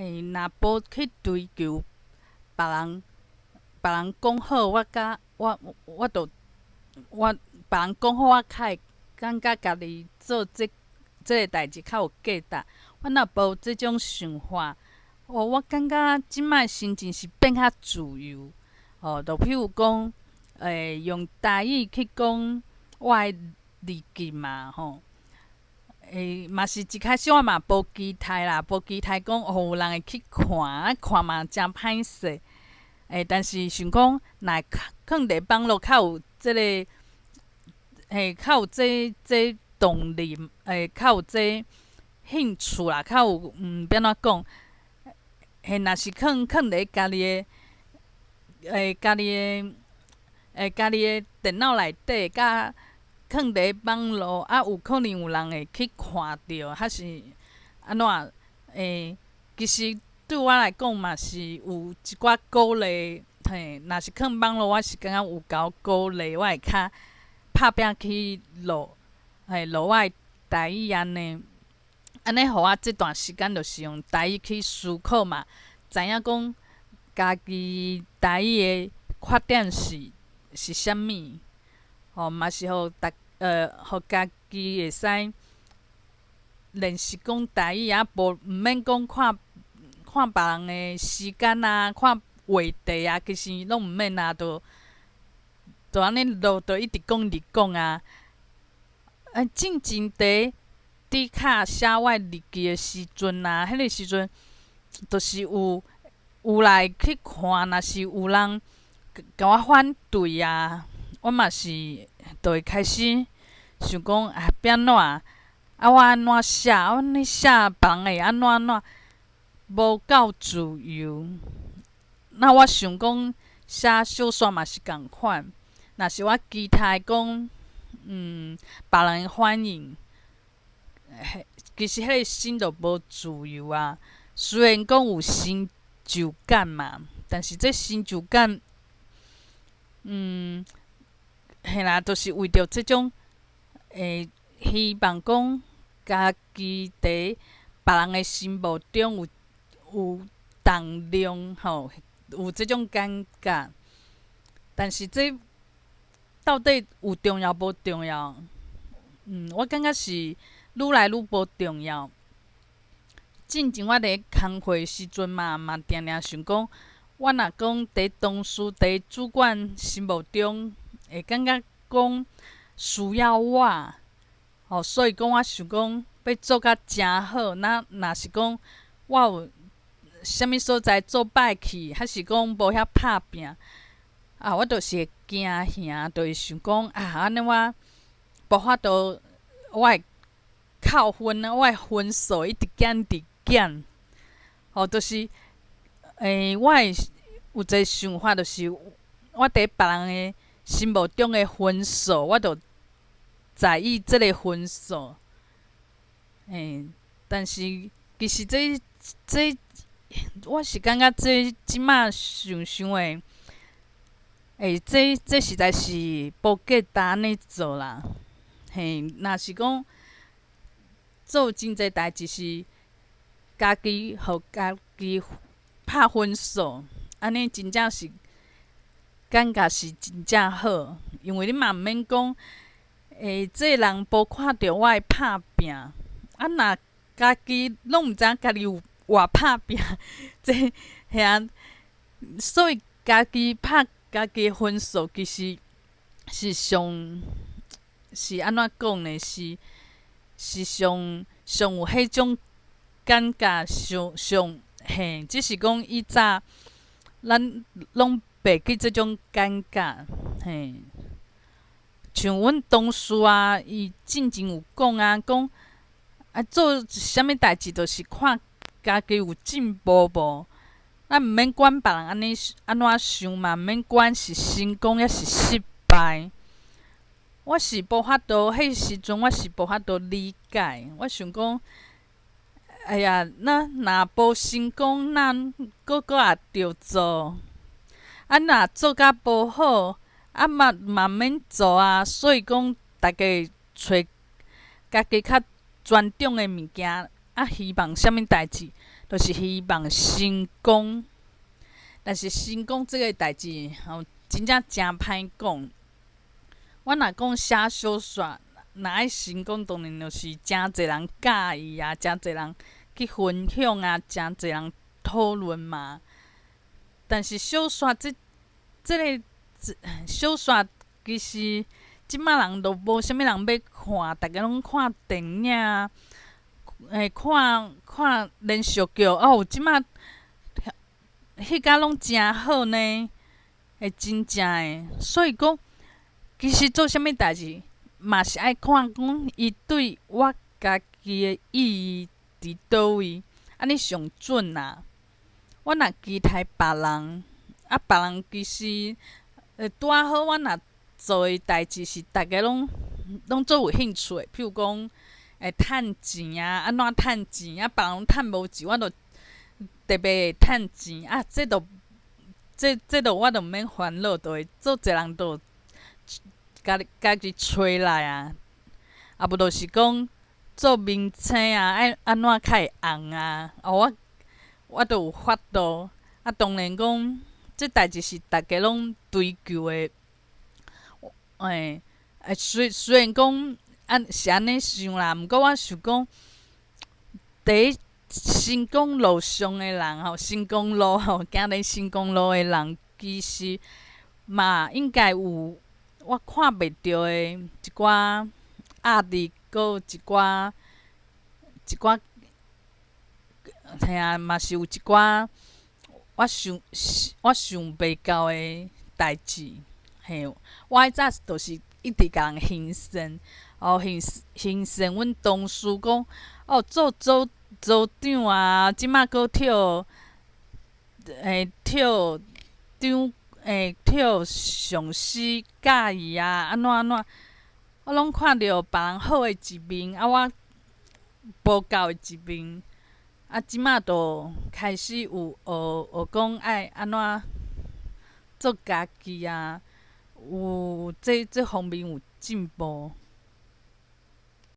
欸，若無去追求別人，別人講好，我佮我我就我別人講好，我較會感覺家己做這這个代誌較有價值。我若無這種想法，哦，我感覺這擺心情是變較自由。哦，就譬如講，欸，用台語去講我的日記嘛，吼。欸，嘛是一開始我嘛無期待啦，無期待講哦有人會去看，啊看嘛誠歹勢。欸，但是想講，若會囥佇網路較有這个，嘿，較有這這動力，欸，較有這興趣啦，較有欲按怎講？嘿，若是囥囥佇家己的，欸，家己的，欸，家己的電腦內底，佮囥佇網路，啊，有可能有人會去看著，還是按怎？欸，其實對我來講嘛是有一寡鼓勵，嘿，若是囥網路，我是感覺有夠鼓勵，我會較拍拚去錄，嘿，錄我的台語按呢，按呢予我這段時間就是用台語去思考嘛，知影講家己台語的缺點是是啥物，吼，嘛是予逐予家己會使練習講台語啊，無毋免講看看別人的時間啊，看話題啊，其實攏毋免啊，就就按呢錄，就一直講一直講啊。欸，進前佇 Dcard 寫我的日記的時陣啊，彼个時陣，就是有有來去看，若是有人共我反對啊，我嘛是就會開始想講啊，欲按怎？啊，我按怎寫？我按呢寫，別人會按怎按怎？無夠自由。那我想講寫小說嘛是仝款，若是我期待講，別人的反應，其實彼个心就無自由啊。雖然講有成就感嘛，但是這成就感，嘿啦，就是為著這種，欸，希望講家己佇別人的心目中有有重量吼，有這種感覺。但是這到底有重要無重要？我感覺是愈來愈無重要。進前我佇工課時陣嘛，嘛定定想講，我若講佇同事、佇主管心目中會感覺講需要我，吼，所以講我想講欲做甲誠好。那若是講我有啥物所在做歹去，還是講無遐拍拚，啊，我就是會驚嚇，就會想講啊，按呢我無法度，我會扣分啊，我的分數一直減，一直減。吼，就是，欸，我會有一个想法，就是我佇別人的心目中的分數，我就在意這个分數。欸，但是其實這這，我是感覺這這擺想想的，欸，這這實在是無價值按呢做啦。嘿，若是講做真濟代誌是家己予家己拍分數，按呢真正是感覺是真正好，因為你嘛毋免講，欸，這个人無看著我的拍拚，啊若家己攏毋知影家己有偌拍拚，這遐，所以家己拍家己的分數，其實是上是按怎講呢？是是上上有彼種感覺，上上嘿，只是講以早咱攏袂記這種感覺，嘿。像阮同事啊，伊進前有講啊，講啊做啥物代誌，就是看家己有進步無，咱毋免管別人按呢按怎想嘛，毋免管是成功抑是失敗。我是無法度，彼時陣我是無法度理解。我想講，哎呀，那若無成功，咱閣閣也著做。啊，若做甲無好，啊嘛嘛免做啊。所以講，逐家揣家己較專長的物件，啊，希望啥物代誌，就是希望成功。但是成功這个代誌吼，真正誠歹講。我若講寫小說，若愛成功，當然就是誠濟人佮意啊，誠濟人去分享啊，誠濟人討論嘛。但是小說這個小說其實這擺人都無啥物人欲看，逐家攏看電影啊，看看連續劇哦。這擺彼寡攏誠好呢，會真正的。所以講，其實做啥物代誌嘛是愛看講伊對我家己的意義佇佗位，按呢上準啦。我若期待別人，啊，別人其實拄仔好，我若做的代誌是逐家攏足有興趣的，譬如講會趁錢啊，按怎趁錢啊，別人攏趁無錢，我就特別會趁錢啊。這就我就毋免煩惱，就會足濟人都家己揣來啊。啊無就是講做明星啊，愛按怎較會紅啊？哦，我都有法度。啊，當然講，這代誌是逐家攏追求的。雖然講是按呢想啦，毋過我想講，佇成功路上的人吼，成功路吼，行佇成功路的人，其實嘛應該有我看袂著的一寡壓力，閣有一寡，嘿啊，嘛是有一寡我想袂到的代誌。嘿，我彼早就是一直共人形扇，哦，形扇阮同事講，哦，做組長啊，這馬閣跳長，跳上司佮意啊，按怎按怎，我攏看著別人好的一面，啊，我無夠的一面，啊，這馬就開始有學學講愛按怎做家己啊，有這方面有進步。